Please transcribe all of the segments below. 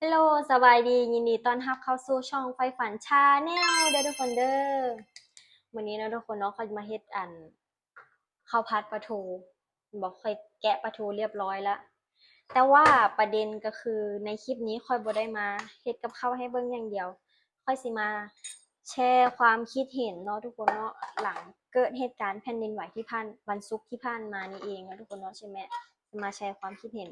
ເຮລໂລ ສະບາຍດີ ຍິນດີຕ້ອນຮັບເຂົ້າສູ່ຊ່ອງໄຟຝັນ Channel ເດີທຸກຄົນເດີ. ມື້ນີ້ເນາະທຸກຄົນເນາະ ຂ້ອຍມາເຮັດອັນ ເຂົ້າຜັດປາທູ ບອກ ຂ້ອຍແກະປາທູລຽບຮ້ອຍລະ ແຕ່ວ່າປະເດັນກໍຄືໃນຄລິບນີ້ຂ້ອຍບໍ່ໄດ້ມາເຮັດກັບເຂົ້າໃຫ້ເບິ່ງຢ່າງດຽວ ຂ້ອຍຊິມາແຊຄວາມຄິດເຫັນເນາະທຸກຄົນເນາະ ຫຼັງເກີດເຫດການແຜ່ນດິນໄຫວທີ່ຜ່ານ ວັນສຸກທີ່ຜ່ານມານີ້ເອງເນາະທຸກຄົນເນາະ ຊິແມ່ ຊິມາແຊຄວາມຄິດເຫັນ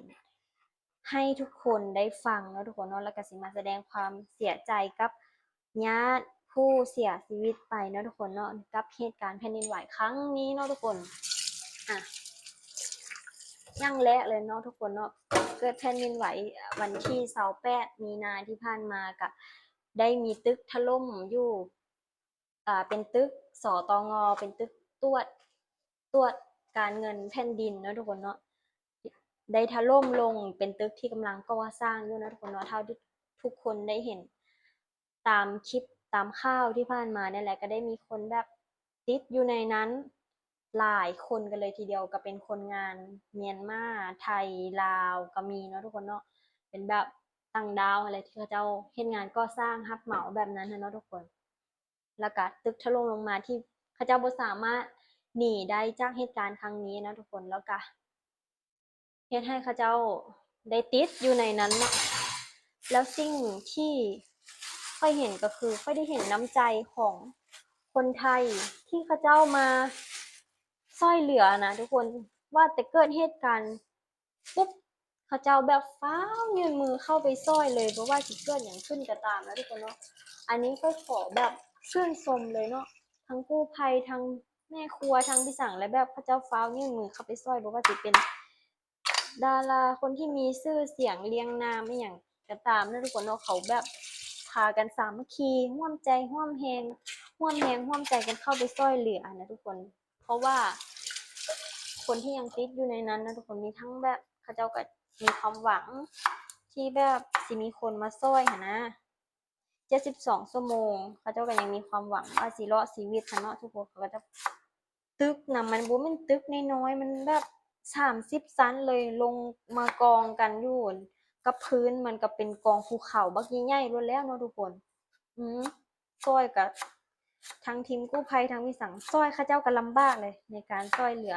ໃຫ້ທຸກຄົນໄດ້ຟັງເນາະທຸກຄົນເນາະ ແລ້ວກະຊິມາສະແດງຄວາມເສຍໃຈກັບຍາດຜູ້ເສຍຊີວິດໄປເນາະທຸກຄົນເນາະ ກັບເຫດການແຜ່ນດິນໄຫວຄັ້ງນີ້ເນາະທຸກຄົນ. ອາ ຢ່າງແລກເລີຍເນາະທຸກຄົນເນາະ ເກີດແຜ່ນດິນໄຫວວັນທີຊາວແປດ ມີນາທີ່ຜ່ານມາ ກະໄດ້ມີຕຶກຖະຫຼົ່ມຢູ່ ອ່າ ເປັນຕຶກ ສຕງ ເປັນຕຶກຕວດ ຕວດການເງິນແຜ່ນດິນເນາະທຸກຄົນເນາະ ໄດ້ຖະຫຼົ່ມລົງ ເປັນຕຶກທີ່ກຳລັງກໍ່ສ້າງຢູ່ເນາະທຸກຄົນເນາະ ເທົ່າທີ່ທຸກຄົນໄດ້ເຫັນຕາມຄລິບຕາມຂ່າວທີ່ຜ່ານມານີ້ແຫຼະ ກໍໄດ້ມີຄົນແບບຕິດຢູ່ໃນນັ້ນຫຼາຍຄົນກັນເລີຍທີດຽວ ກໍເປັນຄົນງານມຽນມາ ໄທ ລາວ ກໍມີເນາະທຸກຄົນເນາະ ເປັນແບບຕ່າງດ້າວຫັ້ນແຫຼະ ທີ່ເຂົາເຈົ້າເຮັດງານກໍ່ສ້າງຮັບເໝົາແບບນັ້ນຫັ້ນເນາະທຸກຄົນ. ແລ້ວກະຕຶກຖະຫຼົ່ມລົງມາທີ່ເຂົາເຈົ້າບໍ່ສາມາດໜີໄດ້ຈາກເຫດການຄັ້ງນີ້ເນາະທຸກຄົນ ແລ້ວກະເຮັດໃຫ້ເຂົາເຈົ້າໄດ້ຕິດຢູ່ໃນນັ້ນເນາະ ແລ້ວສິ່ງທີ່ຂ້ອຍເຫັນກໍຄື ຂ້ອຍໄດ້ເຫັນນ້ຳໃຈຂອງຄົນໄທທີ່ເຂົາເຈົ້າມາຊ່ອຍເຫຼືອນະທຸກຄົນ ວ່າແຕ່ເກີດເຫດການ ປຸບ ເຂົາເຈົ້າແບບຟ້າວຍື່ນມືເຂົ້າໄປຊ່ອຍເລີຍ ບໍ່ວ່າຊິເກີດຫຍັງຂຶ້ນກໍຕາມນະທຸກຄົນເນາະ ອັນນີ້ຂ້ອຍຂໍແບບຊື່ນຊົມເລີຍເນາະ ທັງກູ້ໄພ ທັງແມ່ຄົວ ທັງພິສັງ ແລະ ແບບເຂົາເຈົ້າຟ້າວຍື່ນມືເຂົ້າໄປຊ່ອຍ ບໍ່ວ່າຊິເປັນດາລາ ຄົນທີ່ມີຊື່ສຽງລຽງນາມອີ່ຫຍັງກໍຕາມນະທຸກຄົນເນາະ ເຂົາແບບພາກັນສາມັກຄີ ຮ່ວມໃຈຮ່ວມແຮງ ຮ່ວມແຮງຮ່ວມໃຈກັນເຂົ້າໄປຊ່ອຍເຫຼືອນະທຸກຄົນ. ເພາະວ່າຄົນທີ່ຍັງຕິດຢູ່ໃນນັ້ນນະທຸກຄົນ ມີທັງແບບເຂົາເຈົ້າກໍມີຄວາມຫວັງທີ່ແບບຊິມີຄົນມາຊ່ອຍຫັ້ນນະ ເຈັດສິບສອງຊົ່ວໂມງ ເຂົາເຈົ້າກໍຍັງມີຄວາມຫວັງວ່າຊິລອດຊີວິດຫັ້ນເນາະທຸກຄົນ ເຂົາກໍຈະ ຕຶກນະ ມັນບໍ່ແມ່ນຕຶກນ້ອຍໆ ມັນແບບສາມສິບຊັ້ນເລີຍ ລົງມາກອງກັນຢູ່ກັບພື້ນ ມັນກໍເປັນກອງພູເຂົາບັກໃຫຍ່ໆໂລດແລ້ວເນາະທຸກຄົນ ອືມ ຊ່ອຍກະ ທັງທີມກູ້ໄພ ທັງວິສັງ ຊ່ອຍ ເຂົາເຈົ້າກໍລຳບາກເລີຍ ໃນການຊ່ອຍເຫຼືອ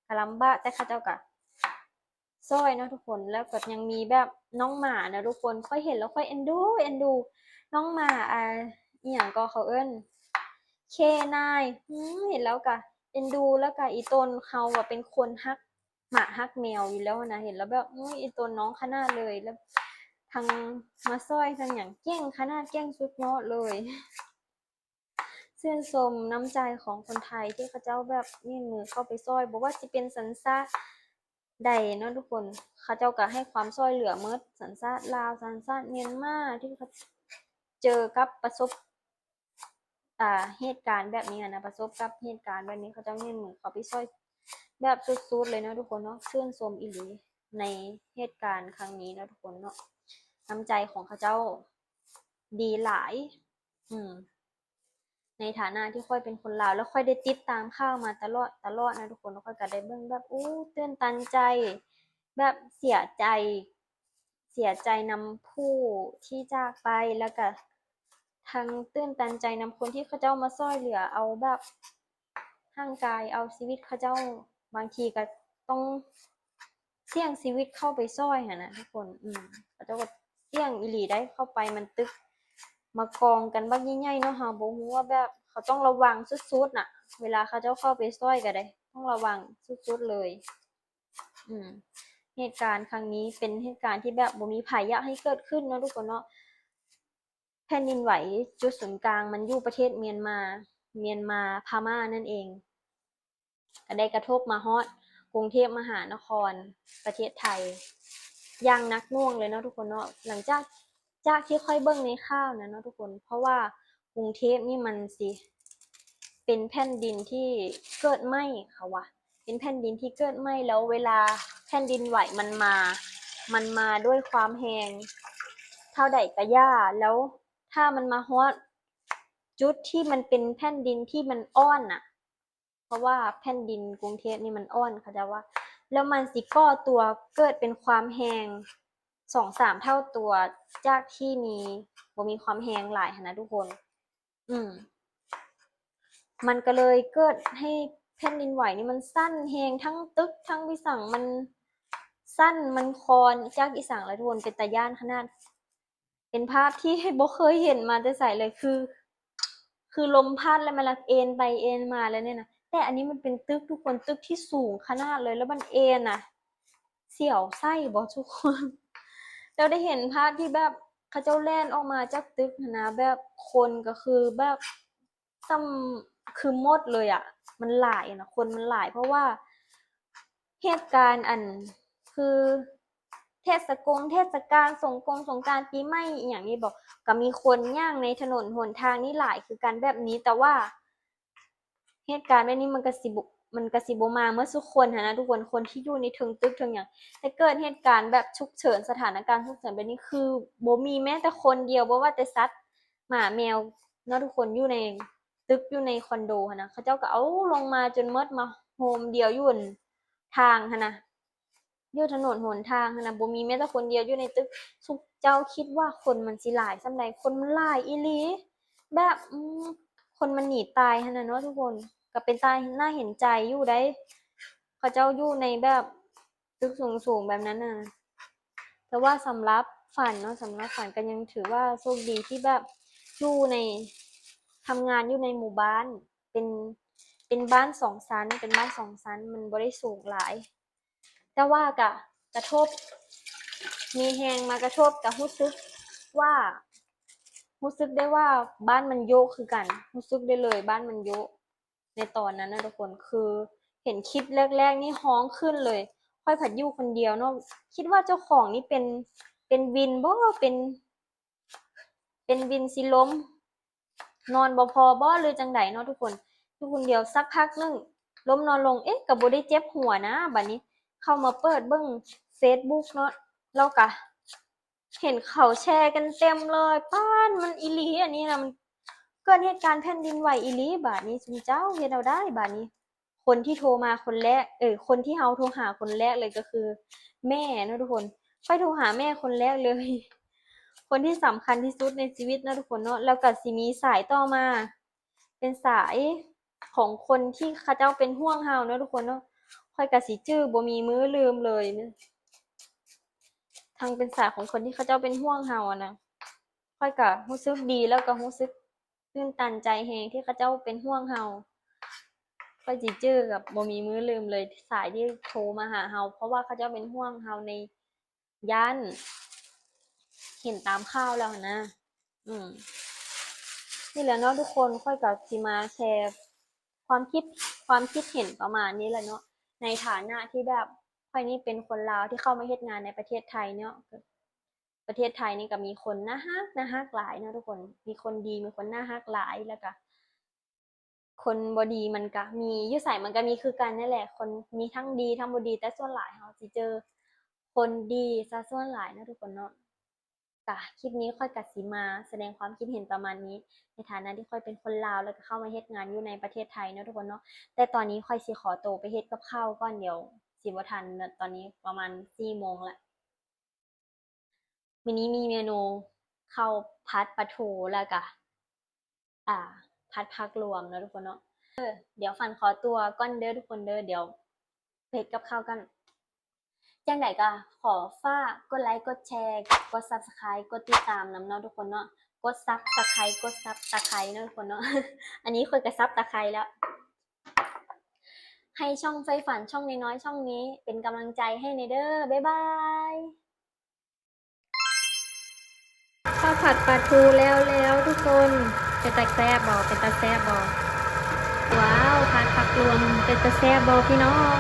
ກໍລຳບາກ ແຕ່ເຂົາເຈົ້າກໍຊ່ອຍເນາະທຸກຄົນ ແລ້ວກໍຍັງມີແບບນ້ອງໝານະທຸກຄົນ ຂ້ອຍເຫັນແລ້ວຂ້ອຍເອັນດູ ເອັນດູ ນ້ອງໝາ ອ່າ ອີ່ຫຍັງກໍເຂົາເອີ້ນ ເຄນາຍ ອືມ ເຫັນແລ້ວກໍເອັນດູ ແລ້ວກໍອີ່ຕົນ ເຮົາວ່າເປັນຄົນຮັກ ໝາຮັກແມວຢູ່ແລ້ວນະ ເຫັນແລ້ວແບບ ໂອ້ຍ ອີ່ຕົນນ້ອງຂະໜາດເລີຍ ແລ້ວທັງມາຊ່ອຍທັງຫຍັງ ເກັ່ງຂະໜາດ ເກັ່ງສຸດຍອດເລີຍ ຊື່ນຊົມນ້ຳໃຈຂອງຄົນໄທທີ່ເຂົາເຈົ້າແບບຍື່ນມືເຂົ້າໄປຊ່ອຍ ບໍ່ວ່າຊິເປັນສັນຊາດໃດເນາະທຸກຄົນ ເຂົາເຈົ້າກໍໃຫ້ຄວາມຊ່ອຍເຫຼືອໝົດ ສັນຊາດລາວ ສັນຊາດມຽນມາ ທີ່ເຂົາເຈີກັບປະສົບ ອ່າ ເຫດການແບບນີ້ຫັ້ນນະ ປະສົບກັບເຫດການແບບນີ້ ເຂົາເຈົ້າຍື່ນມືເຂົ້າໄປຊ່ອຍແບບສຸດໆເລີຍເນາະທຸກຄົນເນາະ ຊື່ນຊົມອີ່ຫຼີໃນເຫດການຄັ້ງນີ້ເນາະທຸກຄົນເນາະ ນ້ຳໃຈຂອງເຂົາເຈົ້າດີຫຼາຍ ອືມ ໃນຖານະທີ່ຂ້ອຍເປັນຄົນລາວ ແລ້ວຂ້ອຍໄດ້ຕິດຕາມຂ່າວມາຕະຫຼອດ ຕະຫຼອດນະທຸກຄົນ ຂ້ອຍກໍໄດ້ເບິ່ງແບບ ໂອ້ ຕື່ນຕັນໃຈ ແບບເສຍໃຈ ເສຍໃຈນຳຜູ້ທີ່ຈາກໄປ ແລ້ວກະທັງຕື່ນຕັນໃຈນຳຄົນທີ່ເຂົາເຈົ້າມາຊ່ອຍເຫຼືອ ເອົາແບບຮ່າງກາຍ ເອົາຊີວິດເຂົາເຈົ້າ ບາງທີກະຕ້ອງສ່ຽງຊີວິດເຂົ້າໄປຊ່ອຍຫັ້ນນະທຸກຄົນ ອືມ ເຂົາເຈົ້າກໍສ່ຽງອີ່ຫຼີໄດ໋ ເຂົ້າໄປມັນຕຶກມາກອງກັນບັກໃຫຍ່ໆເນາະ ເຮົາບໍ່ຮູ້ວ່າແບບ ເຂົາຕ້ອງລະວັງສຸດໆນະ ເວລາເຂົາເຈົ້າເຂົ້າໄປຊ່ອຍກໍໄດ້ ຕ້ອງລະວັງສຸດໆເລີຍ. ອືມ ເຫດການຄັ້ງນີ້ເປັນເຫດການທີ່ແບບບໍ່ມີໃຜຢາກໃຫ້ເກີດຂຶ້ນເນາະທຸກຄົນເນາະ ແຜ່ນດິນໄຫວຈຸດສູນກາງມັນຢູ່ປະເທດມຽນມາ ມຽນມາ ພະມ້ານັ້ນເອງ ກໍໄດ້ກະທົບມາຮອດກຸງເທບມະຫານະຄອນ ປະເທດໄທ ຢ່າງໜັກໜ່ວງເລີຍເນາະທຸກຄົນເນາະ ຫຼັງຈາກ ຈາກທີ່ຂ້ອຍເບິ່ງໃນຂ່າວນະເນາະທຸກຄົນ ເພາະວ່າກຸງເທບນີ້ມັນຊິເປັນແຜ່ນດິນທີ່ເກີດໃໝ່ ເຂົາວ່າເປັນແຜ່ນດິນທີ່ເກີດໃໝ່ ແລ້ວເວລາແຜ່ນດິນໄຫວມັນມາ ມັນມາດ້ວຍຄວາມແຮງເທົ່າໃດກະຢ່າ ແລ້ວຖ້າມັນມາຮອດຈຸດທີ່ມັນເປັນແຜ່ນດິນທີ່ມັນອ່ອນນະ ເພາະວ່າແຜ່ນດິນກຸງເທບນີ້ມັນອ່ອນ ເຂົາເຈົ້າວ່າ ແລ້ວມັນຊິກໍ່ຕົວເກີດເປັນຄວາມແຮງ ສອງສາມເທົ່າຕົວຈາກທີ່ມີ ບໍ່ມີຄວາມແຮງຫຼາຍຫັ້ນນະທຸກຄົນ. ອືມ ມັນກໍເລີຍເກີດໃຫ້ແຜ່ນດິນໄຫວນີ້ມັນສັ່ນແຮງ ທັງຕຶກທັງອີ່ສັງ ມັນສັ່ນ ມັນຄອນ ຈັກອີ່ສັງລະທຸກຄົນ ເປັນຕາຢ້ານຂະໜາດ. ເປັນພາບທີ່ບໍ່ເຄີຍເຫັນມາແຕ່ໃສເລີຍ ຄື ຄືລົມພັດແລ້ວມັນລະເອນໄປເອນມາແລ້ວນີ້ນະ. ແຕ່ອັນນີ້ມັນເປັນຕຶກທຸກຄົນ ຕຶກທີ່ສູງຂະໜາດເລີຍ ແລ້ວມັນເອນນະ ສຽວໄສ້ບໍ່ທຸກຄົນ? ແລ້ວໄດ້ເຫັນພາບທີ່ແບບເຂົາເຈົ້າແລ່ນອອກມາຈາກຕຶກຫັ້ນນະ ແບບຄົນກໍຄືແບບ ສ່ຳຄືໝົດເລີຍອະ ມັນຫຼາຍນະ ຄົນມັນຫຼາຍ ເພາະວ່າເຫດການອັນ ຄືເທດສະກົງເທດສະການ ສົງກົງສົງການ ປີໃໝ່ອີ່ຫຍັງນີ້ບໍ ກໍມີຄົນຍ່າງໃນຖະໜົນຫົນທາງນີ້ຫຼາຍຄືກັນແບບນີ້. ແຕ່ວ່າເຫດການແບບນີ້ມັນກໍຊິບໍ່ ມັນກໍຊິບໍ່ມາເໝິດທຸກຄົນຫັ້ນນະທຸກຄົນ ຄົນທີ່ຢູ່ໃນເທິງຕຶກເທິງຫຍັງ. ແຕ່ເກີດເຫດການແບບສຸກເສີນ ສະຖານະການສຸກເສີນແບບນີ້ ຄືບໍ່ມີແມ້ແຕ່ຄົນດຽວ ບໍ່ວ່າແຕ່ສັດ ໝາແມວເນາະທຸກຄົນ ຢູ່ໃນຕຶກ ຢູ່ໃນຄອນໂດຫັ້ນນະ ເຂົາເຈົ້າກໍເອົາລົງມາຈົນໝົດ ມາໂຮມດຽວຢູ່ອັນທາງຫັ້ນນະ ຢູ່ຖະໜົນຫົນທາງຫັ້ນນະ ບໍ່ມີແມ້ແຕ່ຄົນດຽວຢູ່ໃນຕຶກ. ຊຸມເຈົ້າຄິດວ່າຄົນມັນຊິຫຼາຍສ່ຳໃດ? ຄົນມັນຫຼາຍອີ່ຫຼີ ແບບ ອືມ ຄົນມັນໜີຕາຍຫັ້ນນະເນາະທຸກຄົນ ກໍເປັນຕາໜ້າເຫັນໃຈຢູ່ໃດ໋ ເຂົາເຈົ້າຢູ່ໃນແບບ ຕຶກສູງໆແບບນັ້ນນະ. ແຕ່ວ່າສຳລັບຝັນເນາະ ສຳລັບຝັນກໍຍັງຖືວ່າໂຊກດີທີ່ແບບຢູ່ໃນ ທຳງານຢູ່ໃນໝູ່ບ້ານ ເປັນ ເປັນບ້ານສອງຊັ້ນ ເປັນບ້ານສອງຊັ້ນ ມັນບໍ່ໄດ້ສູງຫຼາຍ ແຕ່ວ່າກະກະທົບ ມີແຮງມາກະທົບ ກະຮູ້ສຶກວ່າ ຮູ້ສຶກໄດ້ວ່າບ້ານມັນໂຍະຄືກັນ ຮູ້ສຶກໄດ້ເລີຍ ບ້ານມັນໂຍະ. ໃນຕອນນັ້ນນະທຸກຄົນ ຄືເຫັນຄລິບແລກໆນີ້ຮ້ອງຂຶ້ນເລີຍ. ຂ້ອຍພັດຢູ່ຄົນດຽວເນາະ ຄິດວ່າເຈົ້າຂອງນີ້ເປັນ ເປັນວິນບໍ ເປັນ ເປັນວິນຊິລົ້ມ ນອນບໍ່ພໍບໍ ຫຼືຈັ່ງໃດເນາະທຸກຄົນ ຢູ່ຄົນດຽວ. ສັກພັກໜຶ່ງລົ້ມນອນລົງ ເອະ ກໍບໍ່ໄດ້ເຈັບຫົວນະ. ບາດນີ້ເຂົ້າມາເປີດເບິ່ງເຟສບຸກເນາະ ແລ້ວກະ ເຫັນເຂົາແຊກັນເຕັມເລີຍ ປາດ ມັນອີ່ຫຼີ ອັນນີ້ນະ ມັນເກີດເຫດການແຜ່ນດິນໄຫວອີ່ຫຼີ. ບາດນີ້ຊຸມເຈົ້າເຮັດແນວໃດບາດນີ້? ຄົນທີ່ໂທມາຄົນແລກ ເອີ ຄົນທີ່ເຮົາໂທຫາຄົນແລກເລີຍກໍຄືແມ່ເນາະທຸກຄົນ. ຂ້ອຍໂທຫາແມ່ຄົນແລກເລີຍ ຄົນທີ່ສຳຄັນທີ່ສຸດໃນຊີວິດເນາະທຸກຄົນເນາະ. ແລ້ວກໍຊິມີສາຍຕໍ່ມາ ເປັນສາຍຂອງຄົນທີ່ເຂົາເຈົ້າເປັນຫ່ວງເຮົາເນາະທຸກຄົນເນາະ. ຂ້ອຍກໍຊິຈື່ບໍ່ມີມື້ລືມເລີຍ ທັງເປັນສາຍຂອງຄົນທີ່ເຂົາເຈົ້າເປັນຫ່ວງເຮົາຫັ້ນນະ. ຂ້ອຍກໍຮູ້ສຶກດີ ແລ້ວກໍຮູ້ສຶກຕື່ນຕັນໃຈແຮງທີ່ເຂົາເຈົ້າເປັນຫ່ວງເຮົາ. ຂ້ອຍຊິຈື່ກັບບໍ່ມີມື້ລືມເລີຍ ສາຍທີ່ໂທມາຫາເຮົາ ເພາະວ່າເຂົາເຈົ້າເປັນຫ່ວງເຮົາໃນ ຢ້ານເຫັນຕາມຂ່າວແລ້ວຫັ້ນນະ. ອືມ ນີ້ແຫຼະເນາະທຸກຄົນ ຂ້ອຍກໍຊິມາແຊຄວາມຄິດ ຄວາມຄິດເຫັນປະມານນີ້ແຫຼະເນາະ ໃນຖານະທີ່ແບບຂ້ອຍນີ້ເປັນຄົນລາວທີ່ເຂົ້າມາເຮັດງານໃນປະເທດໄທເນາະ. ປະເທດໄທນີ້ກໍມີຄົນໜ້າຮັກ ໜ້າຮັກຫຼາຍເນາະທຸກຄົນ ມີຄົນດີ ມີຄົນໜ້າຮັກຫຼາຍ ແລ້ວກໍ ຄົນບໍ່ດີມັນກະມີ ຢູ່ໃສມັນກະມີຄືກັນນັ້ນແຫຼະ ຄົນມີທັງດີທັງບໍ່ດີ ແຕ່ສ່ວນຫຼາຍເຮົາຊິເຈີຄົນດີຊະສ່ວນຫຼາຍເນາະທຸກຄົນເນາະ. ກະຄລິບນີ້ຂ້ອຍກະຊິມາສະແດງຄວາມຄິດເຫັນປະມານນີ້ ໃນຖານະທີ່ຂ້ອຍເປັນຄົນລາວ ແລ້ວກະເຂົ້າມາເຮັດງານຢູ່ໃນປະເທດໄທເນາະທຸກຄົນເນາະ. ແຕ່ຕອນນີ້ຂ້ອຍຊິຂໍໂຕໄປເຮັດກັບເຂົ້າກ່ອນ ດຽວຊິບໍ່ທັນ ຕອນນີ້ປະມານສີ່ໂມງລະ. ມື້ນີ້ມີເມນູເຂົ້າຜັດປາທູ ແລ້ວກະ ອ່າ ຜັດຜັກລວມເນາະທຸກຄົນເນາະ. ເອີ ດຽວຝັນຂໍຕົວກ່ອນເດີທຸກຄົນເດີ ດຽວເຮັດກັບເຂົ້າກັນ. ຈັ່ງໃດກໍຂໍຝາກກົດໄລກົດແຊ ກົດ Subscribe ກົດຕິດຕາມນຳເນາະທຸກຄົນເນາະ. ກົດ Subscribe ກົດ Subscribe ເນາະທຸກຄົນເນາະ. ອັນນີ້ຂ້ອຍກໍ Subscribe ແລ້ວ. ໃຫ້ຊ່ອງໃຝ່ຝັນ ຊ່ອງນ້ອຍໆ ຊ່ອງນີ້ເປັນກຳລັງໃຈໃຫ້ແດ່ເດີ. ບາຍບາຍ. ເຂົ້າຜັດປາທູແລ້ວໆ ທຸກຄົນ ເປັນຕາແຊບບໍ່? ເປັນຕາແຊບບໍ່? ວ້າວ ຜັດຜັກລວມ ເປັນຕາແຊບບໍ່ພີ່ນ້ອງ?